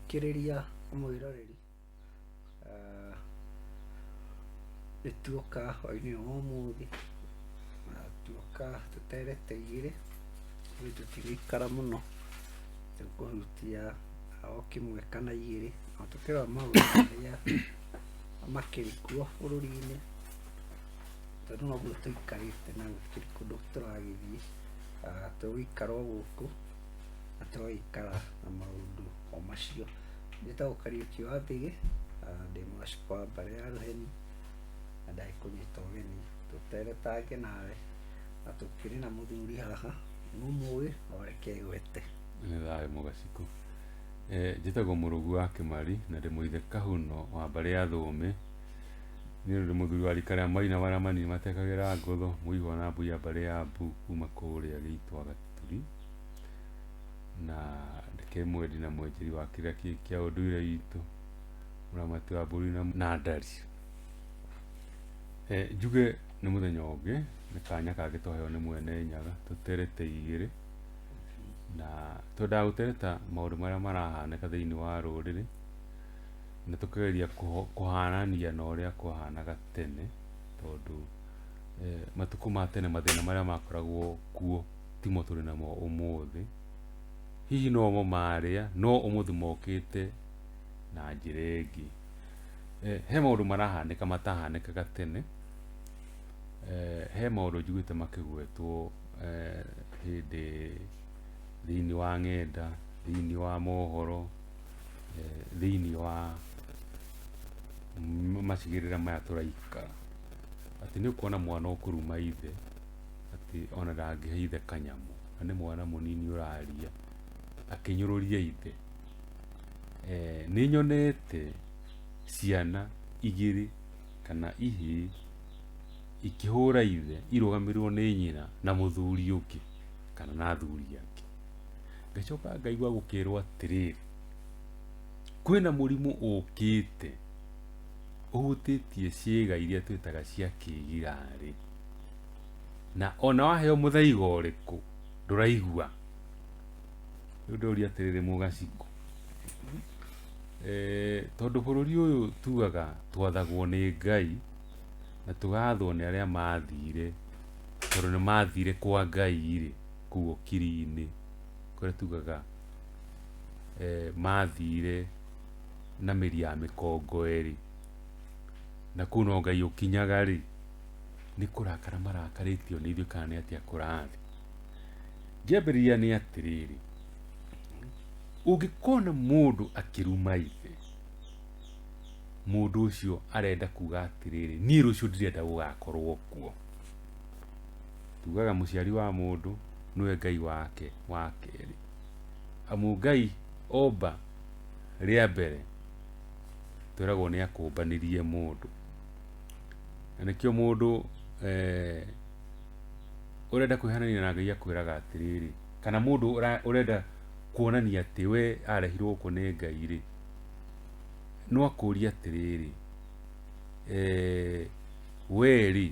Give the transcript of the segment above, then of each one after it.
Mũthikĩrĩria na mwĩroreri, nĩ tuoka hwaĩ-inĩ ũyũ wa ũmũthĩ, na tuoka tũterete igĩrĩ, ithuĩ tũtigũikara mũno, tũkũhutia o kĩmwe kana igĩrĩ, na tũkĩrora maũndũ marĩa makĩrĩ kuo bũrũri-inĩ, tondũ noguo tũikarĩte na gũtirĩ kũndũ tũragĩthiĩ, tũgũikara o gũkũ. Na tũgaikara na maũndũ o macio. Njĩtagwo Kariũki wa Mbĩgĩ, ndĩ mũgacikũ wa mbarĩ ya Rũheni, na ndagĩkũnyita ũgeni tũteretange nawe, na tũkĩrĩ na mũthuri haha, nĩmũmũĩ no reke egwete. Nĩ thayũ mũgacikũ. Njĩtagwo Mũrũgu wa Kĩmari na ndĩ mũithe Kahuno wa mbarĩ ya Thũũmĩ. Niĩ ndĩ mũthuri wa rika rĩa maina marĩa manini matekagĩra ngũtho, mũihwa na mbui ya mbarĩ ya Mbu kuma kũrĩa Gĩitwa Gaturi. Na ndĩkĩrĩ mwendi na mwenjeri wa kĩrĩa kĩ kĩa ũndũire witũ, mũramati wa mbũri na ndari. Njuge nĩ mũthenya ũngĩ, nĩ kanya kangĩ twaheo nĩ Mwene Nyaga tũterete igĩrĩ, na twendaga gũtereta maũndũ marĩa marahanĩka thĩiniĩ wa rũrĩrĩ, na tũkageria kũhanania na ũrĩa kwahanaga tene, tondũ matukũ ma tene mathĩna marĩa makoragwo kuo timo tũrĩ namo ũmũthĩ, hihi nomo marĩa no ũmũthĩ mokĩte na njĩra ĩngĩ. He maũndũ marahanĩka matahanĩkaga tene, he maũndũ njiguĩte makĩgwetwo hĩndĩ thĩiniĩ wa ng'enda, thĩiniĩ wa mohoro, thĩiniĩ wa macigĩrĩra maya tũraikara, atĩ nĩ ũkuona mwana ũkũruma ithe. Atĩ ona ndangĩhe ithe kanyamũ, na nĩ mwana mũnini ũraria akĩnyũrũria ithe. Nĩ nyonete ciana igĩrĩ kana ihĩĩ ikĩhũra ithe irũgamĩrĩirwo nĩ nyina na mũthuri ũngĩ kana na athuri angĩ. Ngacoka ngaigua gũkĩrwo atĩrĩrĩ, kwĩna mũrimũ ũkĩte ũhutĩtie ciĩga iria twĩtaga cia kĩgirarĩ. Na ona waheo mũthaiga ũrĩkũ ndũraigua. Rĩu ndĩroria atĩrĩrĩ mũgacikũ, tondũ bũrũri ũyũ tugaga twathagwo nĩ Ngai na tũgathwo nĩ arĩa mathire, tondũ nĩ mathire kwa Ngai rĩ, kũu ũkiri-inĩ kũrĩa tugaga mathire na mĩri ya mĩkongoe rĩ, na kũu no Ngai ũkinyaga rĩ. Nĩ kũrakara marakarĩtio nĩ ithuĩ kana nĩ atĩa kũrathiĩ. Ngĩambĩrĩria nĩ atĩrĩrĩ, ũngĩkona mũndũ akĩruma ithe, mũndũ ũcio arenda kuga atĩrĩrĩ, niĩ rũciũ ndirenda gũgakorwo kuo. Tugaga mũciari wa mũndũ nĩwe Ngai wake wa kerĩ. Amu Ngai omba rĩa mbere, twĩragwo nĩ akũmbanirie mũndũ. Na nĩkĩo mũndũ ũrenda kwĩhanania na Ngai akwĩraga atĩrĩrĩ, kana mũndũ ũrenda kuonania atĩ we arehirwo gũkũ nĩ Ngai rĩ, no akũrie atĩrĩrĩ, we rĩ,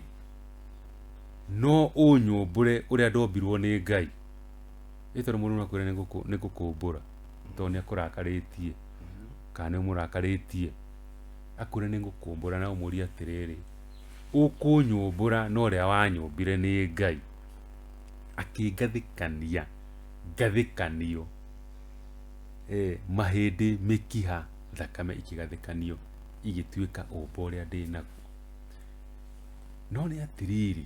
no ũnyũmbũre ũrĩa ndombirwo nĩ Ngai? Ĩ tondũ mũndũ no akwĩre nĩ ngũkũmbũra tondũ nĩ akũrakarĩtie kana nĩ ũmũrakarĩtie. Akwĩre nĩ ngũkũmbũra na ũmũrie atĩrĩrĩ, ũkũnyũmbũra na ũrĩa wanyũmbire nĩ Ngai? Akĩngathĩkania ngathĩkanio, mahĩndĩ, mĩkiha, thakame ikĩgathĩkanio igĩtuĩka ũmbo ũrĩa ndĩ naguo. No nĩ atĩrĩrĩ,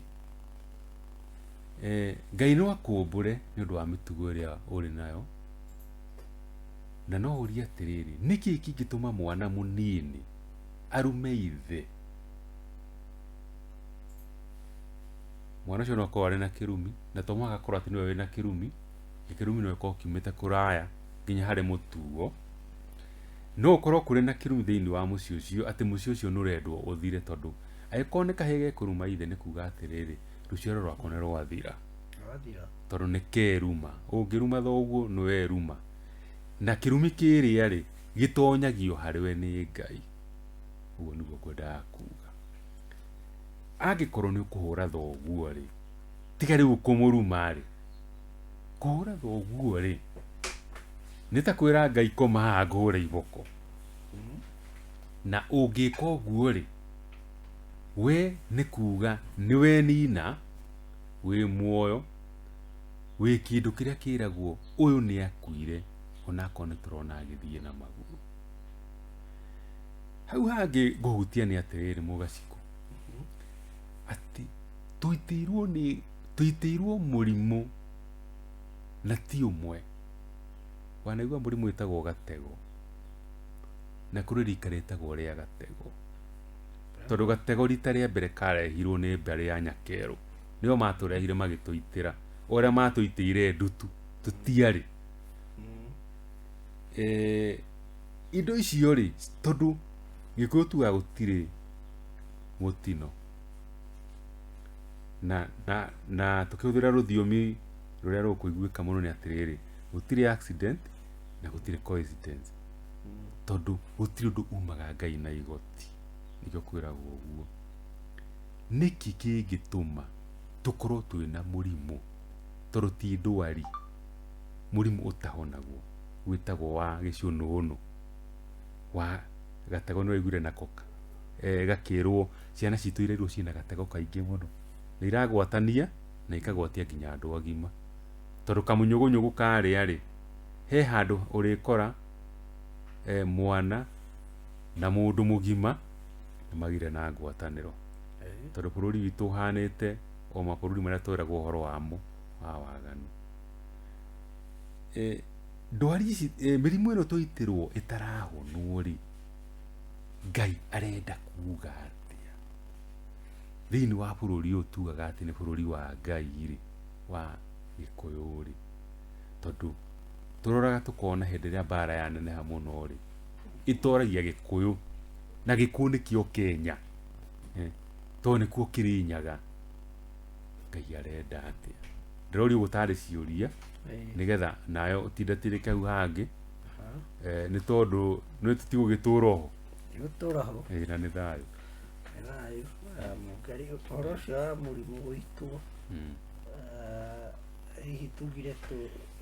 Ngai no akũmbũre nĩ ũndũ wa mĩtugo ĩrĩa ũrĩ nayo. Na no ũrie atĩrĩrĩ, nĩkĩ kĩngĩtũma mwana mũnini arume ithe? Mwana ũcio no akorwo arĩ na kĩrumi, na to mũhaka akorwo atĩ nĩwe wĩna kĩrumi, na kĩrumi no gĩkorwo kiumĩte kũraya nginya harĩ mũtuo. No gũkorwo kũrĩ na kĩrumi thĩinĩ wa mũciĩ ũcio atĩ mũciĩ ũcio nĩ ũrendwo ũthire tondũ angĩkorwo nĩ kahĩĩ gekũruma ithe nĩ kuga atĩrĩrĩ, rũciaro rwakwa nĩ rwathira. Rwathira. Tondũ nĩ keruma. Ũngĩruma thoguo nĩ weruma. Na kĩrumi kĩrĩa rĩ, gĩtonyagio harĩ we nĩ Ngai. Ũguo nĩguo ngwendaga kuga. Angĩkorwo nĩ ũkũhũra thoguo rĩ, tiga rĩu kũmũruma rĩ, kũhũra thoguo rĩ, Nĩ ta kwĩra Ngai koma haha ngũhũre iboko. Na ũngĩka ũguo rĩ, we nĩ kuga nĩ wenina wĩ muoyo, wĩ kĩndũ kĩrĩa kĩragwo ũyũ nĩ akuire onakorwo nĩ tũrona agĩthiĩ na magũrũ. Hau hangĩ ngũhutia nĩ atĩrĩrĩ Mũgacikũ, atĩ tũitĩirwo nĩ tũitĩirwo mũrimũ na ti ũmwe. Wanaigua mũrimũ wĩtagwo gatego, na kũrĩ rika rĩtagwo rĩa gatego, tondũ gatego rita rĩa mbere karehirwo nĩ mbarĩ ya Nyakerũ, nĩo matũrehire magĩtũitĩra, o ũrĩa matũitĩire ndutu, tũtiarĩ. Indo icio rĩ, tondũ Gĩkũyũ tugaga gũtirĩ mũtino, na tũkĩhũthĩra rũthiomi rũrĩa rũkũiguĩka mũno nĩ atĩrĩrĩ, gũtirĩ accident na gũtirĩ coincidence, tondũ gũtirĩ ũndũ umaga Ngai na igoti, nĩkĩo kwĩragwo ũguo. Nĩkĩ kĩngĩtũma tũkorwo twĩna mũrimũ, tondũ ti ndwari, mũrimũ ũtahonagwo wĩtagwo wa gĩcũnũnũ, wa gatego nĩ waiguire nako gakĩrwo ciana citũ irairwo ciĩna gatego kaingĩ mũno, na iragwatania na ikagwatia nginya andũ agima, tondũ kamũnyũgũnyũgũ karĩa rĩ, he handũ ũrĩkora mwana na mũndũ mũgima nĩ magire na ngwatanĩro, tondũ bũrũri witũ ũhanĩte o mabũrũri marĩa tweragwo ũhoro wamo wa waganu. Ndwari ici, mĩrimũ ĩno twaitĩrwo ĩtarahonwo rĩ, Ngai arenda kuga atĩa thĩinĩ wa bũrũri ũyũ tugaga atĩ nĩ bũrũri wa Ngai rĩ, wa Gĩkũyũ rĩ, tondũ tũroraga tũkona hĩndĩ ĩrĩa mbara yaneneha mũno rĩ, ĩtoragia Gĩkũyũ, na Gĩkũyũ nĩkĩo Kenya, tondũ nĩkuo Kĩrĩnyaga. Ngai arenda atĩa? Ndĩroria ũguo tarĩ ciũria nĩgetha nawe ũtindatindĩke hau hangĩ, nĩ tondũ nĩ tũtigũgĩtũra oho. Gũtũra ho. Ĩĩ, na nĩ thayũ. Nĩ thayũ. Mũngari, ũhoro ũcio wa mũrimũ gũitwo, hihi tugire tu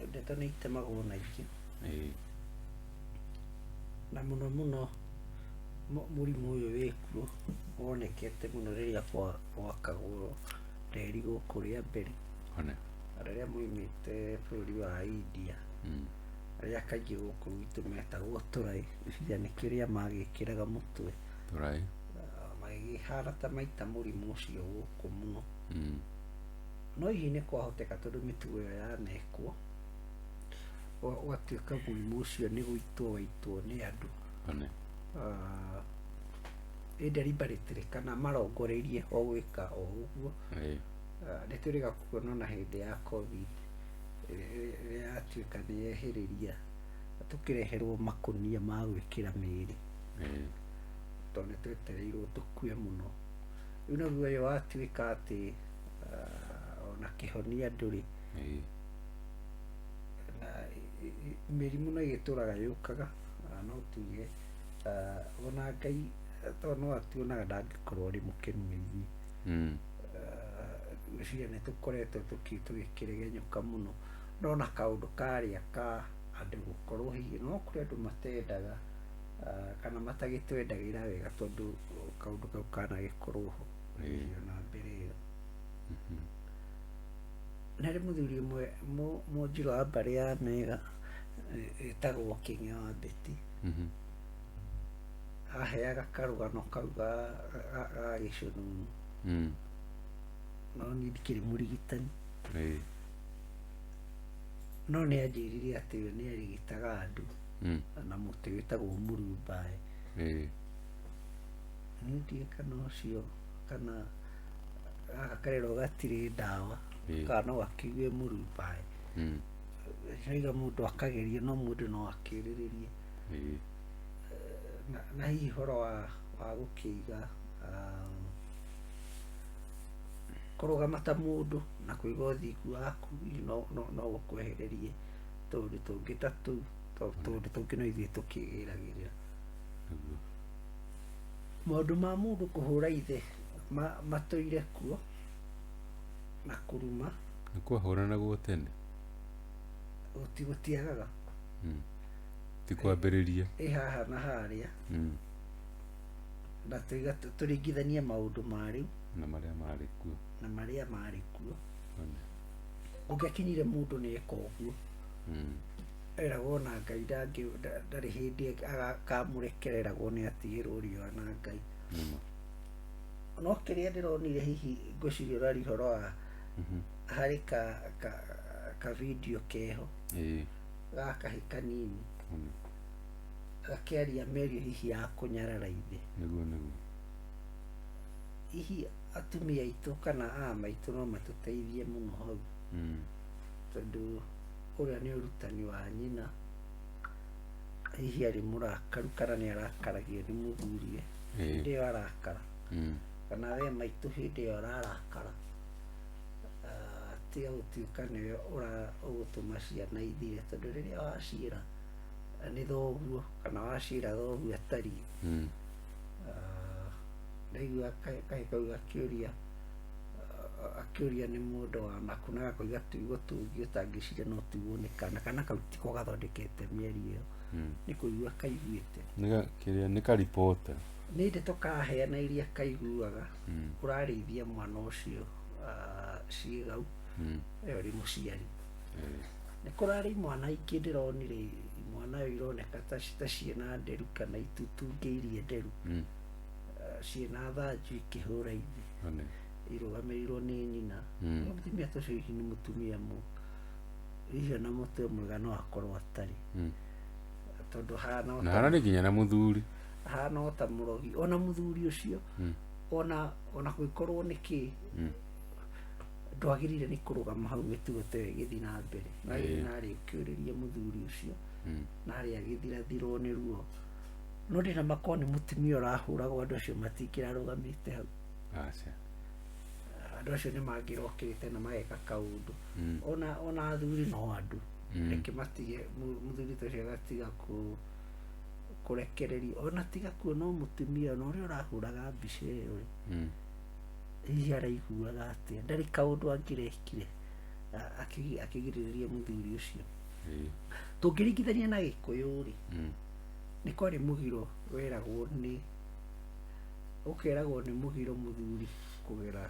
ndeto nĩ itemagwo na ingĩ. Na mũno mũno mũrimũ ũyũ wĩkuo wonekete mũno rĩrĩa gwakagwo reri gũkũ rĩa mbere. Rĩrĩa moimĩte bũrũri wa India, arĩa kaingĩ gũkũ gwitũ metagwo tũraĩ, ngwĩciria nĩ kĩrĩa magĩkĩraga mũtwe. Tũraĩ. Magĩkĩhana ta maita mũrimũ ũcio gũkũ mũno. No hihi nĩ kwahoteka tondũ mĩtugo ĩyo yanekwo, ũgatuĩka mũrimũ ũcio nĩ gũitwo waitwo nĩ andũ. Ĩ deliberately kana marongoreirie o gwĩka o ũguo. Nĩ twĩrĩga kuona ona hĩndĩ ya COVID, rĩrĩa yatuĩka nĩ yehĩrĩria, tũkĩreherwo makũnia ma gwĩkĩra mĩĩrĩ. Tondũ nĩ twetereirwo tũkue mũno. Rĩu naguo ũyũ watuĩka atĩ ona kĩhonia ndũrĩ. Na mĩrimũ no ĩgĩtũraga yũkaga, no tuge ona Ngai tondũ no atuonaga ndangĩkorwo arĩ mũkenu nĩ ithuĩ. Ngwĩciria nĩ tũkoretwo tũgĩkĩregenyũka mũno. No na kaũndũ karĩa ka andũ gũkorwo hihi no kũrĩ andũ matendaga kana matagĩtwendagĩra wega tondũ kaũndũ kau kanagĩkorwo ho ona mbere ĩyo. Na harĩ mũthuri ũmwe mũnjirũ wa mbarĩ ya Mega ĩtagwo Kĩng'e wa Mbeti, aheaga karũgano kau ga gĩcũnũnũ. No niĩ ndikĩrĩ mũrigitani. No nĩ anjĩrire atĩ we nĩ arigitaga andũ na mũtĩ wĩtagwo mũrumbae. Niĩ ndiũĩ kana ũcio kana gaka karerwo gatirĩ ndawa, kana no gakiuge mũrumbae. Ndĩrauga mũndũ akageria no mũndũ no akĩũrĩrĩrie. Na hihi ũhoro wa gũkĩiga kũrũgama ta mũndũ na kũiga ũthingu waku hihi no gũkwehererie tũũndũ tũngĩ ta tũu, tũũndũ tũngĩ no ithuĩ tũkĩgĩragĩrĩra. Maũndũ ma mũndũ kũhũra ithe matũire kuo na kũruma. Nĩ kwahũranagwo tene? Gũtiagaga. Ti kwambĩrĩria. Ĩ haha na harĩa. Na tũringithanie maũndũ ma rĩu na marĩa marĩ kuo. Na marĩa marĩ kuo. Ũngĩakinyire mũndũ nĩ eka ũguo, eragwo na Ngai ndarĩ hĩndĩ akamũrekereragwo nĩ atigĩrwo riũa na Ngai. No kĩrĩa ndĩronire hihi ngwĩciria ũraria ũhoro wa harĩ ka video keho ga kahĩ kanini gakĩaria mĩario hihi ya kũnyarara ithe. Nĩguo nĩguo. Hihi atumia aitũ kana a maitũ no matũteithie mũno hau, tondũ ũrĩa nĩ ũrutani wa nyina, hihi arĩ mũrakaru kana nĩ arakaragio nĩ mũthuriwe hĩndĩ ĩyo arakara, kana we maitũ hĩndĩ ĩyo ararakara, tiga gũtuĩka nĩwe ũgũtũma ciana ithire, tondũ rĩrĩa waciĩra nĩ thoguo kana waciĩra thoguo atariĩ. Ndaigua kahĩ kau gakĩũria, akĩũria nĩ mũndũ wa naku, na gakoiga tuugo tũngĩ ũtangĩciria no tuugwo nĩ kana, kana kau tiko gathondekete mĩario ĩyo, nĩ kũigua kaiguĩte. Kĩrĩa nĩ karibota. Nĩ ndeto karaheana iria kaiguaga, ũrarĩithia mwana ũcio ciĩgau, we ũrĩ mũciari. Nĩ kũrarĩ imwana ingĩ ndĩronire, imwana ironeka ta ciĩna nderu kana itutungĩirie nderu, ciĩna thanju ikĩhũra ithe, irũgamĩrĩirwo nĩ nyina. Mũtumia ta ũcio hihi nĩ mũtumia hihi ona mũtwe mwega no akorwo atarĩ, tondũ hana na hana nĩ nginya na mũthuri, hana o ta mũrogi. Ona mũthuri ũcio ona kũngĩkorwo nĩ kĩ, ndwagĩrĩire nĩ kũrũgama hau mĩtugo ta ĩyo ĩgĩthiĩ na mbere. Narĩ ũkĩũrĩrie mũthuri ũcio, narĩ agĩthirathirwo nĩ ruo. No ndĩna makorwo nĩ mũtumia ũrahũragwo, andũ acio matingĩrarũgamĩte hau. Aca. Andũ acio nĩ mangĩrokĩrĩte na mageka kaũndũ. Ona athuri no andũ. Reke matige mũthuri ta ũcio agatiga kũrekererio. Ona tiga kuona mũtumia ona ũrĩa ũrahũraga mbica ĩyo rĩ, hihi araiguaga atĩa? Ndarĩ kaũndũ angĩrekire akĩgirĩrĩria mũthuri ũcio. Tũngĩringithania na Gĩkũyũ rĩ, nĩ kwarĩ mũgiro weragwo nĩ, ũkeragwo nĩ mũgiro mũthuri kũgera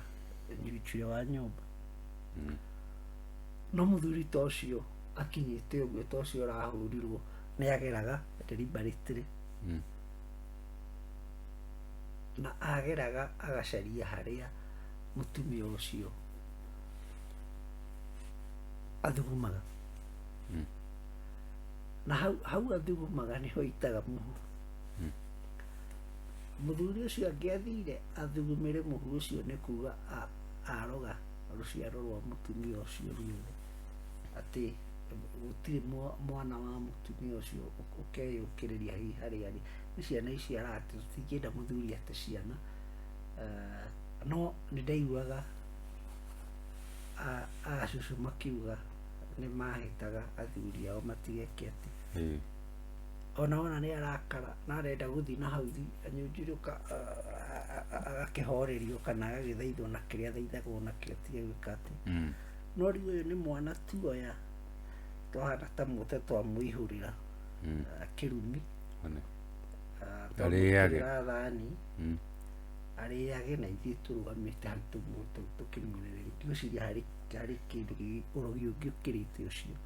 njuchire wa nyũmba. No mũthuri ta ũcio akinyĩte ũguo, ta ũcio ũrahũrirwo nĩ ageraga deliberately. Na ageraga agacaria harĩa mũtumia ũcio athugumaga. Na hau athugumaga nĩho aitaga mũhu. Mũthuri ũcio angĩathire athugumĩre mũhu ũcio nĩ kuga aroga rũciaro rwa mũtumia ũcio ruothe, atĩ gũtirĩ mwana wa mũtumia ũcio ũkeyũkĩrĩria hihi harĩa arĩ. Nĩ ciana ici arate, tũtingĩenda mũthuri ate ciana. No nĩ ndaiguaga acũcũ makiuga nĩ mahĩtaga athuri ao matigeke atĩ. Ona wona nĩ arakara na arenda gũthiĩ na hau anyunjurũka agakĩhorerio kana agagĩthaithwo na kĩrĩa athaithagwo nakĩo atige gwĩka atĩ. No rĩu ũyũ nĩ mwana tuoya twahana ta mũte twamũihũrĩra kĩrumi, twamwĩkĩrĩra thani arĩage na ithuĩ tũrũgamĩte hau tũkĩmuonereria. Ndigwĩciria harĩ kĩndũ ũrogi ũngĩ ũkĩrĩte ũcio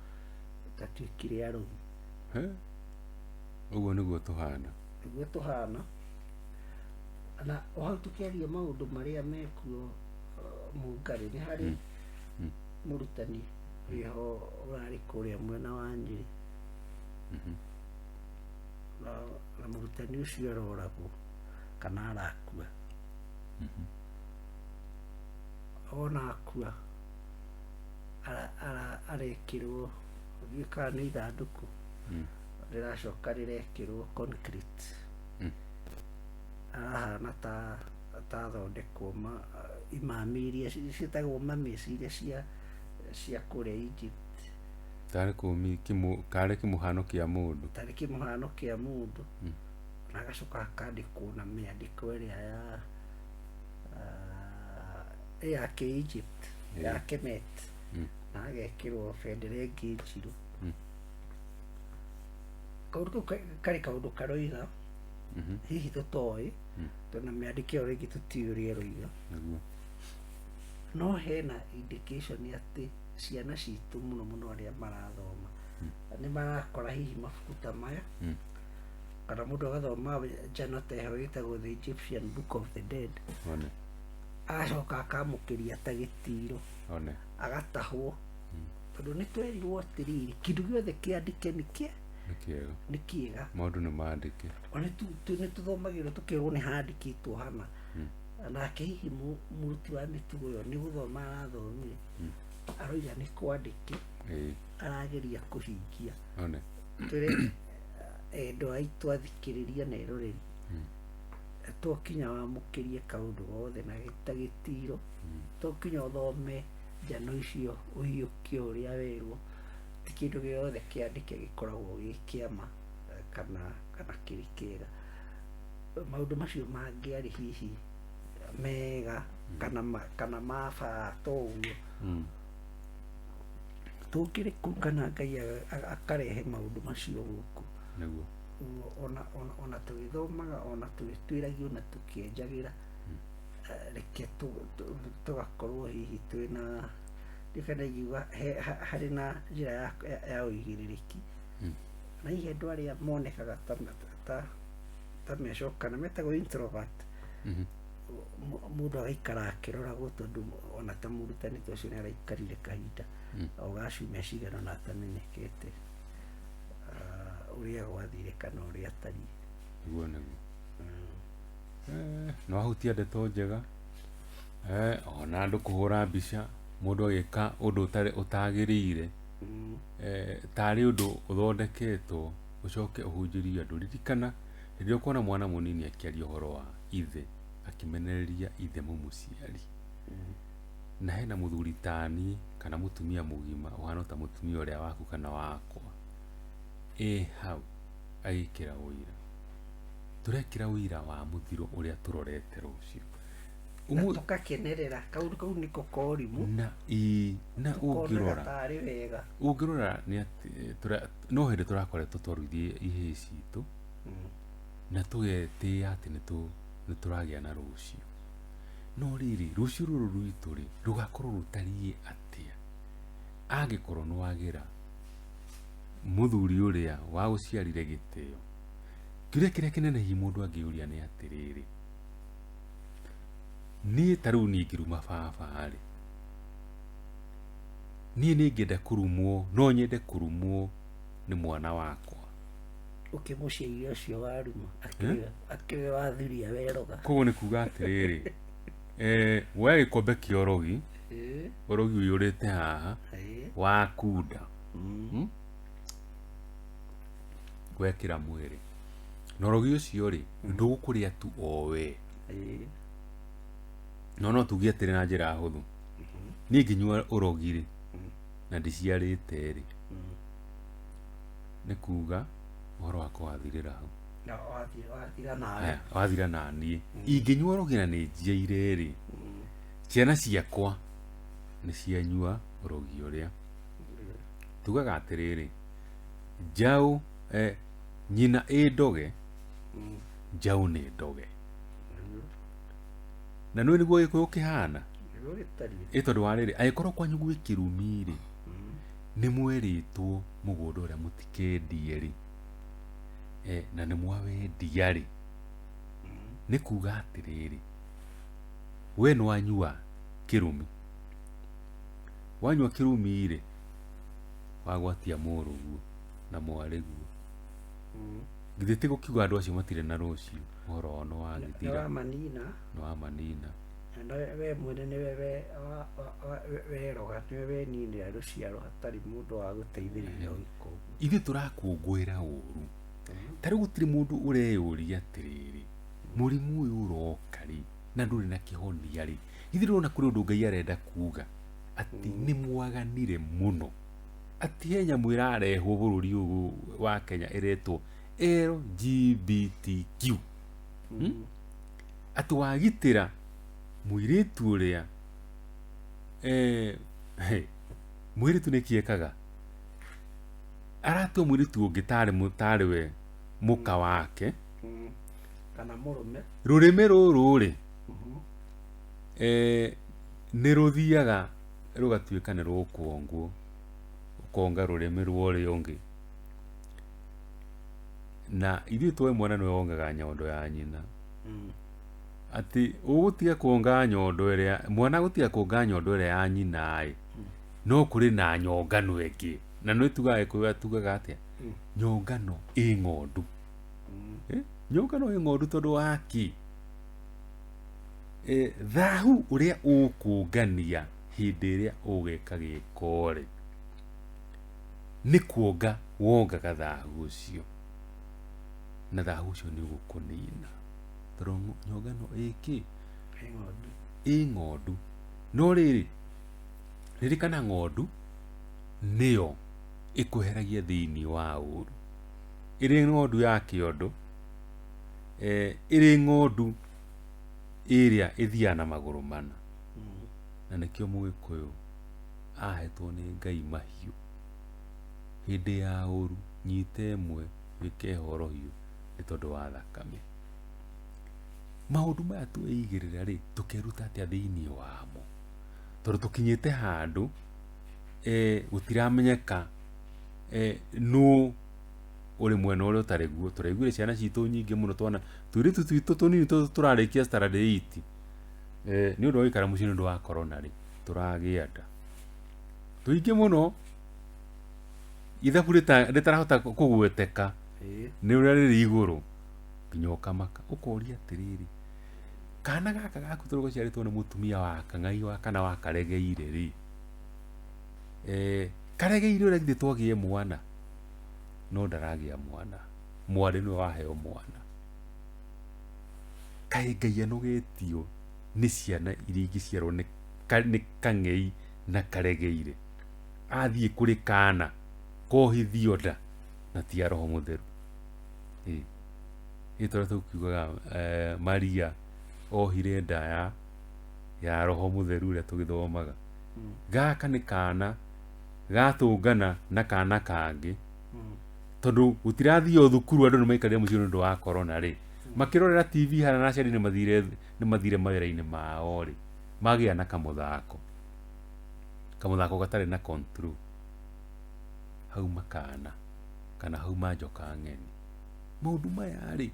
tatuĩkire arogi. Ũguo nĩguo tũhana. Nĩguo tũhana. Na o hau tũkĩaria maũndũ marĩa mekuo Mũngarĩ, nĩ harĩ mũrutani wĩho ũrarĩ kũrĩa mwena wa Nyĩrĩ. Na mũrutani ũcio aroragwo kana arakua. Ona akua arekĩrwo ndiũĩ kana nĩ ithandũkũ rĩracoka rĩrekĩrwo concrete. Arahana ta athondekwo imami iria ciĩtagwo mummies iria cia kũrĩa Egypt. Tarĩ karĩ kĩmũhano kĩa mũndũ. Tarĩ kĩmũhano kĩa mũndũ. Na agacoka akandĩkwo na mĩandĩko ĩrĩa ya kĩ-Egypt, ya Kemet. Na agekĩrwo bendera ĩngĩ njirũ. Kaũndũ kau karĩ kaũndũ karoiga hihi tũtoĩ, tondũ na mĩandĩko ĩyo rĩngĩ tũtiũĩ ũrĩa ĩroiga. Nĩguo. No hena indication atĩ ciana citũ mũno mũno arĩa marathoma nĩ marakora hihi mabuku ta maya, kana mũndũ agathoma njano ta ĩyo ĩtagwo The Egyptian Book of the Dead, One. agacoka akamũkĩria ta gĩtiro, One. agatahwo, tondũ nĩ twerirwo atĩrĩrĩ, kĩndũ gĩothe kĩandĩke nĩ kĩa Nĩ kĩega. Nĩ kĩega. Maũndũ nĩ mandĩke. Ona nĩ tũthomagĩrwo tũkerwo nĩ handĩkĩtwo hana. Nake hihi mũruti wa mĩtugo ĩyo nĩ gũthoma arathomire, aroiga nĩ kwandĩke, arageria kũhingia. One. Twĩre endwa aitũ, athikĩrĩria na eroreri, to kinya wamũkĩrie kaũndũ gothe na ta gĩtiro, to kinya ũthome njano icio ũhiũkie ũrĩa werwo. Ti kĩndũ gĩothe kĩandĩke gĩkoragwo gĩ kĩama kana kĩrĩ kĩega. Maũndũ macio mangĩarĩ hihi mega kana mabata ũguo, tũngĩrĩ kũu, kana Ngai akarehe maũndũ macio gũkũ. Nĩguo. Ũguo ona tũgĩthomaga, ona tũgĩtuĩragio na tũkĩenjagĩra, reke tũgakorwo hihi twĩna ndiũ kana ingiuga harĩ na njĩra ya ũigĩrĩrĩki. Na hihi andũ arĩa monekaga ta mecokana metagwo introvert, mũndũ agaikara akĩroragwo, tondũ ona ta mũrutani ta ũcio nĩ araikarire kahinda o ga ciumia cigana ũna atamenyekete ũrĩa gwathire kana ũrĩa atariĩ. Nĩguo, nĩguo. Nĩ wahutia ndeto njega. Ona andũ kũhũra mbica mũndũ agĩka ũndũ ũtarĩ ũtagĩrĩire, tarĩ ũndũ ũthondeketwo ũcoke ũhunjĩrie andũ. Ririkana hĩndĩ ĩrĩa ũkuona mwana mũnini akĩaria ũhoro wa ithe, akĩmenereria ithe mũmũciari, na hena mũthuri tani kana mũtumia mũgima ũhana ta mũtumia ũrĩa waku kana wakwa ĩ hau agĩkĩra ũira, tũrekĩra ũira wa mũthiro ũrĩa tũrorete rũciũ. Na tũgakenerera kaũndũ kau nĩko korimũ. Na ĩ na tũkonaga ũngĩrora tarĩ wega. Ũngĩrora nĩ atĩ no hĩndĩ tũrakoretwo twaruithie ihĩĩ citũ na tũgetĩĩa atĩ nĩ tũragĩa na rũciũ. No rĩrĩ, rũciũ rũrũ rwitũ rĩ, rũgakorwo rũtariĩ atĩa angĩkorwo nĩ wagĩra mũthuri ũrĩa wagũciarire gĩtĩo? Kĩũria kĩrĩa kĩnene hihi mũndũ angĩũria nĩ atĩrĩrĩ, niĩ ta rĩu niĩ ngĩruma baba rĩ, niĩ nĩ ngĩenda kũrumwo, no nyende kũrumwo nĩ mwana wakwa? Ũkĩmũciaire ũcio waruma akĩrĩ wathuria weroga. Koguo nĩ kuga atĩrĩrĩ, woya gĩkombe kĩa ũrogi, ũrogi ũiyũrĩte haha, wakunda, wekĩra mwĩrĩ, na ũrogi ũcio rĩ, ndũgũkũrĩa tu o we. No tuge atĩrĩ na njĩra hũthũ, niĩ ngĩnyua ũrogi rĩ, na ndiciarĩte rĩ, nĩ kuga ũhoro wakwa wathirĩra hau. Na wathira nawe. Aya, wathira na niĩ. Ingĩnyua ũrogi na nĩ njiaire rĩ, ciana ciakwa nĩ cianyua ũrogi ũrĩa. Tugaga atĩrĩrĩ, njaũ, nyina ĩ ndoge, njaũ nĩ ndoge. Na nĩũĩ nĩguo Gĩkũyũ kĩhana? Nĩguo gĩtariĩ. Ĩ tondũ wa rĩrĩ, angĩkorwo kwanyu gwĩ kĩrumi rĩ, nĩ mwerĩtwo mũgũnda ũrĩa mũtikendie rĩ, na nĩ mwawendia rĩ, nĩ kuga atĩrĩrĩ, we nĩ wanyua kĩrumi. Wanyua kĩrumi rĩ, wagwatia mũrũguo na mwarĩguo. Githĩ ti gũkiuga andũ acio matirĩ na rũciũ, ũhoro wao nĩ wagĩthira. Nĩ wamanina. Nĩ wamanina. Na we mwene nĩwe weroga, nĩwe weninĩra rũciaro hatarĩ mũndũ wa gũteithĩrĩria gwĩka ũguo. Ithuĩ tũrakũngũĩra ũru. Ta rĩu gũtirĩ mũndũ ũreyũria atĩrĩrĩ, mũrimũ ũyũ ũroka rĩ, na ndũrĩ na kĩhonia rĩ, githĩ ndũrona kũrĩ ũndũ Ngai arenda kuga atĩ nĩ mwaganire mũno, atĩ he nyamũ ĩrarehwo bũrũri ũyũ wa Kenya ĩretwo LGBTQ. Atĩ wagitĩra mũirĩtu ũrĩa, he, mũirĩtu nĩ kĩ ekaga? Aratua mũirĩtu ũngĩ tarĩ tarĩ we mũka wake. Kana mũrũme. Rũrĩmĩ rũrũ rĩ, nĩ rũthiaga rũgatuĩka nĩ rũkwongwo, ũkonga rũrĩmĩ rwa ũrĩa ũngĩ. Na ithuĩ twoĩ mwana nĩwe wongaga nyondo ya nyina. Atĩ ũgũtiga kuonga nyondo ĩrĩa, mwana gũtiga kuonga nyondo ĩrĩa ya nyina ĩ, no kũrĩ na nyongano ĩngĩ. Na nĩ tugaga Gĩkũyũ tugaga atĩa? Nyongano ĩ ng'ondu. Nyongano ĩ ng'ondu tondũ wa kĩ? Thahu ũrĩa ũkũngania hĩndĩ ĩrĩa ũgeka gĩko rĩ, nĩ kuonga wongaga thahu ũcio, na thahu ũcio nĩ ũgũkũnina, tondũ nyongano ĩ kĩ? Ĩ ng'ondu. Ĩ ng'ondu. No rĩrĩ, ririkana ng'ondu nĩyo ĩkweheragia thĩinĩ wa ũru. Ĩrĩ ng'ondu ya kĩondo, ĩrĩ ng'ondu ĩrĩa ĩthiaga na magũrũ mana. Na nĩkĩo Mũgĩkũyũ ahetwo nĩ Ngai mahiũ. Hĩndĩ ya ũru nyita ĩmwe wĩke horohio nĩ tondũ wa thakame. Maũndũ maya tweigĩrĩra rĩ, tũkeruta atĩa thĩinĩ wamo? Tondũ tũkinyĩte handũ gũtiramenyeka nũ ũrĩ mwena ũrĩa ũtarĩ guo. Tũraiguire ciana citũ nyingĩ mũno twana tũirĩtu twitũ tũnini tũrarĩkia standard 8 nĩ ũndũ wa gũikara mũciĩ nĩ ũndũ wa corona rĩ, tũragĩa nda tũingĩ mũno, ithabu rĩtarahota kũgweteka nĩ ũrĩa rĩrĩ igũrũ, nginya ũkamaka ũkoria atĩrĩrĩ, kana gaka gaku tondũ gaciarĩtwo nĩ mũtumia wa kang'ai wa kana wa karegeire rĩ, karegeire ũrĩa githĩ twagĩe mwana, no ndaragĩa mwana, mwarĩ nĩwe waheo mwana. Kaĩ Ngai anogetio nĩ ciana iria ingĩciarwo nĩ kang'ei na karegeire, athiĩ kũrĩ kana kohithio nda na ti ya Roho Mũtheru. Ĩ torĩa tũkiugaga Maria ohire nda ya Roho Mũtheru ũrĩa tũgĩthomaga. Gaka nĩ kana gatũngana na kana kangĩ, tondũ gũtirathio thukuru, andũ nĩ maikarire mũciĩ nĩ ũndũ wa corona rĩ, makĩrorera TV harĩa na aciari nĩ mathire mawĩra-inĩ mao rĩ, magĩa na kamũthako, kamũthako gatarĩ na control, hauma kana kana hauma njoka ng'eni. Maũndũ maya rĩ,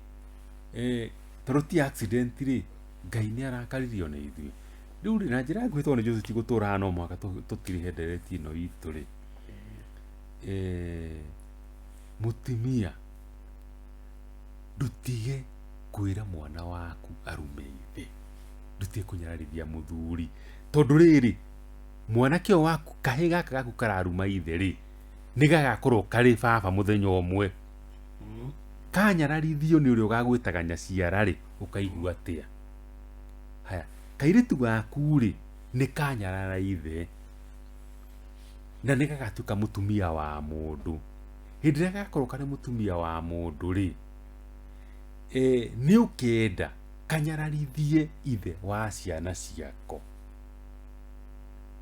tondũ ti accident rĩ, Ngai nĩ arakaririo nĩ ithuĩ. Rĩu rĩ, na njĩra nguhĩ, tondũ nĩ njũĩ tũtigũtũra haha no mũhaka tũtirihe ndereti ĩno itũ rĩ, mũtumia ndũtige kwĩra mwana waku arume ithe, ndũtige kũnyararithia mũthuri, tondũ rĩrĩ, mwanake ũyũ waku, kahĩĩ gaka gaku kararuma ithe rĩ, nĩ gagakorwo karĩ baba mũthenya ũmwe. Kanyararithio nĩ ũrĩa ũgagwĩtaga nyaciara rĩ, ũkaigua atĩa? Haya, kairĩtu gaku rĩ, nĩ kanyarara ithe na nĩ gagatuĩka mũtumia wa mũndũ. Hĩndĩ ĩrĩa gagakorwo karĩ mũtumia wa mũndũ rĩ, nĩ ũkenda kanyararithie ithe wa ciana ciako?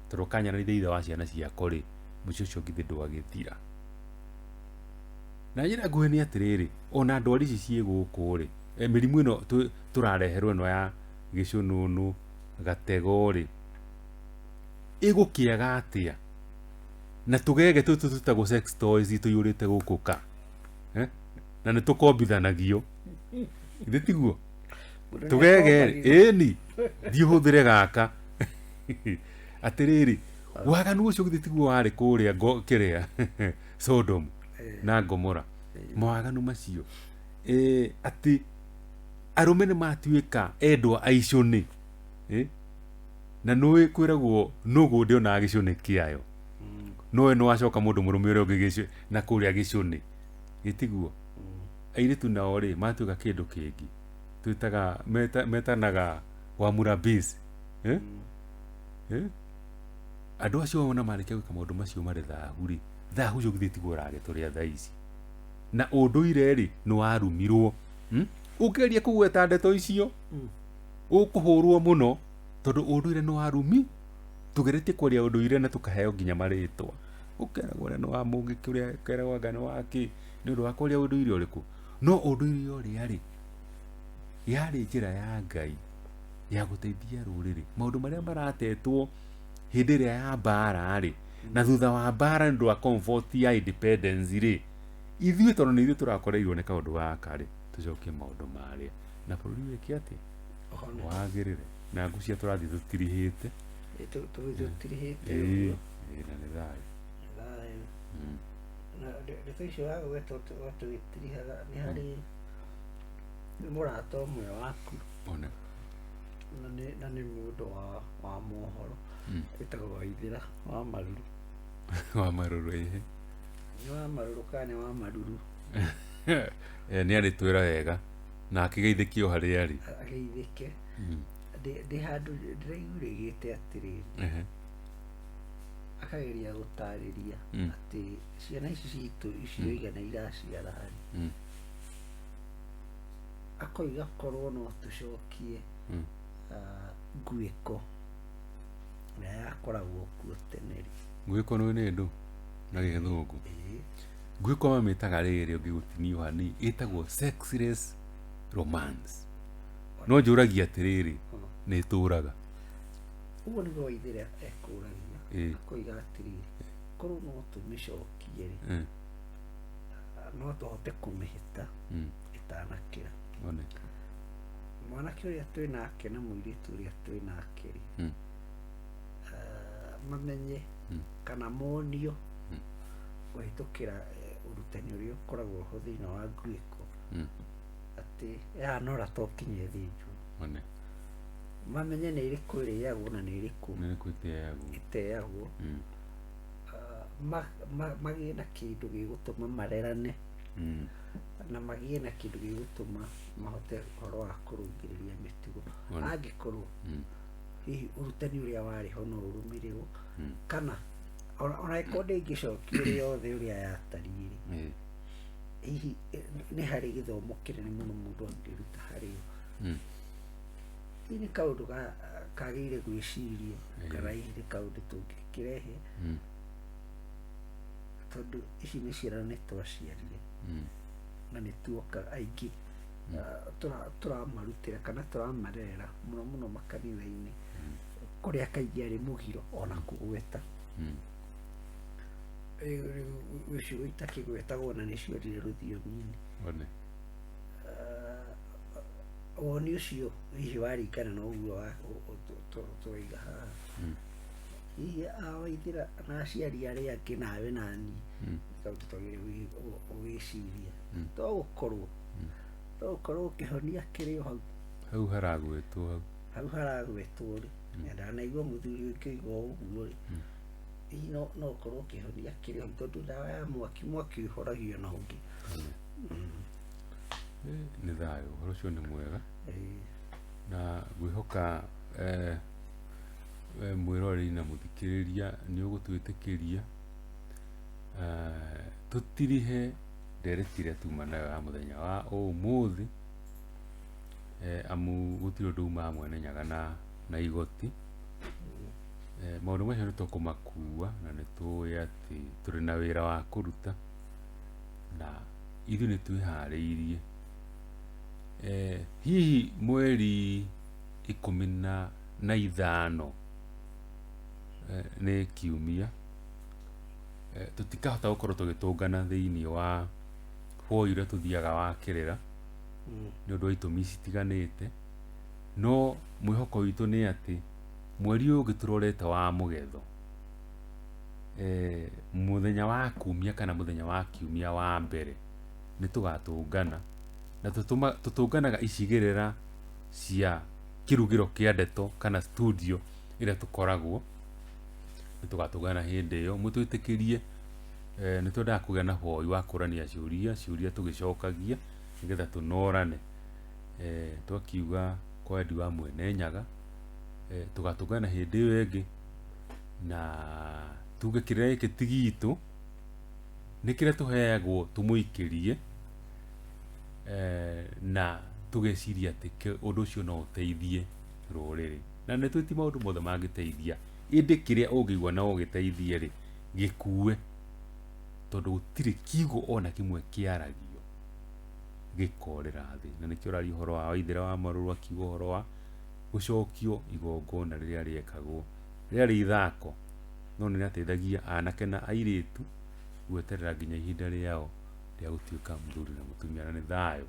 Tondũ kanyararithia ithe wa ciana ciako rĩ, mũciĩ ũcio githĩ ndwagĩthira? Na njĩra nguhĩ nĩ atĩrĩrĩ, ona ndwari ici ciĩ gũkũ rĩ, mĩrimũ ĩno tũrareherwo ĩno ya gĩcũnũnũ, gatego rĩ, ĩgũkĩaga atĩa na tũgege tũtũ twĩtagwo sex toys tũiyũrĩte gũkũ ka, eh? Na nĩ tũkombithanagio, githĩ tiguo? Mũndũ Tũgege nĩakombagio. Ĩni thiĩ ũhũthĩre gaka. Atĩrĩrĩ, waganu ũcio githĩ tiguo warĩ kũrĩa kĩrĩa Sodom na Gomora? Mawaganu macio, atĩ arũme nĩ matuĩka endwa a icũnĩ, eh? Na nũĩ kwĩragwo nũgũ ndĩonaga gĩcũnĩ kĩayo, no we nĩ wacoka mũndũ mũrũme ũrĩa ũngĩ na kũrĩa gĩcũnĩ gĩtiguo. Airĩtu nao rĩ, matuĩka kĩndũ kĩngĩ twĩtaga metanaga wamura base, eh? Eh? Andũ acio ona marĩkia gwĩka maũndũ macio marĩ thahu rĩ, thahu ũcio githĩ tiguo ũragĩtũrĩa thaa ici? Na ũndũire rĩ, nĩ warumirwo, Ũngĩgeria kũgweta ndeto icio, ũkũhũrwo mũno, tondũ ũndũire nĩ warumi. Tũgeretie kwaria ũndũire na tũkaheo nginya marĩtwa. Ũkeragwo ũrĩa nĩ wa mũngĩkĩ, ũrĩa ũkeragwo anga nĩ wa kĩ, nĩ ũndũ wa kũrĩa ũndũire ũrĩkũ. No ũndũire ũrĩa rĩ, yarĩ njĩra ya Ngai ya gũteithia rũrĩrĩ. Maũndũ marĩa maratetwo hĩndĩ ĩrĩa ya mbara rĩ, na thutha wa mbara nĩ ũndũ wa comfort ya independence rĩ, ithuĩ tondũ nĩ ithuĩ tũrakoreirwo nĩ kaũndũ gaka rĩ, tũcokie maũndũ marĩa na bũrũri wĩke atĩa? Ũhone. Wagĩrĩre. Na ngũcia tũrathiĩ tũtirihĩte. Tũtirihĩte Ĩĩ, ũguo. ĩĩ, na nĩ thayũ. Thayũ. Mm. Na ndeto icio wagweta tũgĩtirihaga nĩ harĩ nĩ mũrata ũmwe waku One. na nĩ mũndũ wa mohoro Mm. wĩtagwo Waithĩra wa Maruru. Wa Maruru, ĩhĩ. Nĩ wa Maruru kana nĩ wa Maruru? Nĩ arĩtwĩra wega na akĩgeithĩkio harĩa arĩ. Ageithĩke. Mm. Ndĩ handũ ndĩraiguire oigĩte atĩrĩrĩ, Ehe. akageria gũtarĩria Mm. atĩ ciana ici citũ icio igana iraciara rĩ, Mm. akoiga korwo no tũcokie Mm. nguĩko ĩrĩa yakoragwo kuo tene rĩ. Nguĩko nĩ nĩ ndũ na gĩthũngũ. Ĩĩ. Nguĩko mamĩtaga rĩrĩ ũngĩgũtinio hanini ĩtagwo sexless romance. No njũragia atĩrĩrĩ, nĩ ĩtũraga? Ũguo nĩguo Waithĩra ekũragia. Ĩĩ. Akoiga atĩrĩrĩ, korwo no tũmĩcokie rĩ, Mm. no tũhote kũmĩhĩta Mm. ĩtanakĩra. One. Mwanake ũrĩa twĩ nake na mũirĩtu ũrĩa twĩ nake rĩ, Mm. mamenye Mm. kana monio Mm. kũhĩtũkĩra ũrutani ũrĩa ũkoragwo ho thĩinĩ wa nguĩko Mm. atĩ yanora to kinya ĩthĩnjwo. One. Mamenye nĩ ĩrĩkũ ĩrĩagwo na nĩ ĩrĩkũ Nĩ ĩrĩkũ ĩteagwo. ĩteagwo. Mm. Magĩe na kĩndũ gĩgũtũma marerane Mm. na magĩe na kĩndũ gĩgũtũma mahote ũhoro wa kũrũngĩrĩria mĩtugo. One. Angĩkorwo Mm. hihi ũrutani ũrĩa warĩ ho no ũrũmĩrĩrwo Mm. kana ona angĩkorwo ndĩngĩcokio ĩrĩ yothe ũrĩa yatariĩ rĩ, Ĩĩ. hihi nĩ harĩ gĩthomo kĩnene mũno mũndũ angĩruta harĩ yo. Mm. Hihi nĩ kaũndũ kagĩrĩire gwĩcirio Ĩĩ. kana hihi nĩ kaũndũ tũngĩkĩrehe Mm. tondũ ici nĩ ciana nĩ twaciarire Mm. na nĩ tuoka aingĩ tũramarutĩra kana tũramarerera mũno mũno makanitha-inĩ kũrĩa kaingĩ arĩ mũgiro ona kũgweta. Mm. Rĩu ciugo itakĩgwetagwo na nĩ ciorire rũthiomi-inĩ. One. Woni ũcio hihi waringana na ũguo tũraiga haha. Mm. Hihi a Waithĩra na aciari arĩa angĩ nawe na niĩ Mm. nĩ kaũndũ twagĩrĩire gwĩciria. Mm. To gũkorwo kĩhonia kĩrĩ o hau. Hau haragwetwo hau. Hau haragwetwo rĩ, na ndanaigua mũthuri ũngĩ oiga ũguo rĩ, hihi no ũkorwo kĩhonia kĩrĩ hau tondũ ndawa ya mwaki, mwaki ũhoragio na ũngĩ. Nĩ thayũ, ũhoro ũcio nĩ mwega. Ĩĩ. Na ngwĩhoka mwĩroreri na mũthikĩrĩria nĩ ũgũtwĩtĩkĩria tũtirihe ndereti ĩrĩa tuma nayo ya mũthenya wa ũmũthĩ, amu gũtirĩ ũndũ umaga Mwene Nyaga na igoti. Maũndũ macio nĩ tũkũmakua na nĩ tũĩ atĩ tũrĩ na wĩra wa kũruta na ithuĩ nĩ twĩharĩirie. Hihi mweri ikũmi na ithano nĩ kiumia, tũtikahota gũkorwo tũgĩtũngana thĩinĩ wa hoi ũrĩa tũthiaga wa kĩrĩra nĩ ũndũ wa itũmi citiganĩte, no mwĩhoko witũ nĩ atĩ mweri ũyũ ũngĩ tũrorete wa mũgetho, mũthenya wa kumia kana mũthenya wa kiumia wa mbere nĩ tũgatũngana na tũtũnganaga icigĩrĩra cia kĩrugĩro kĩa ndeto kana studio ĩrĩa tũkoragwo. Nĩ tũgatũngana hĩndĩ ĩyo, mũtwĩtĩkĩrie, nĩ twendaga kũgĩa na hoi wa kũrania ciũria, ciũria tũgĩcokagia nĩgetha tũnorane. Twakiuga kwa wendi wa Mwene Nyaga, tũgatũngana hĩndĩ ĩyo ĩngĩ na tuge kĩrĩa gĩkĩ ti gitũ, nĩ kĩrĩa tũheagwo tũmũikĩrie, na tũgeciria atĩ ũndũ ũcio no ũteithie rũrĩrĩ. Na nĩ tũĩ ti maũndũ mothe mangĩteithia, ĩndĩ kĩrĩa ũngĩigua no ũgĩteithie rĩ, Gĩkue tondũ gũtirĩ kiugo ona kĩmwe kĩaragio gĩkorĩra thĩ. Na nĩkĩo ũraria ũhoro wa Waithera wa Marũrũ akiuga ũhoro wa gũcokio igongona rĩrĩa rĩekagwo rĩarĩ ithako no nĩ rĩateithagia anake na airĩtu gweterera nginya ihinda rĩao rĩa gũtuĩka mũthuri na mũtumia na nĩ thayũ.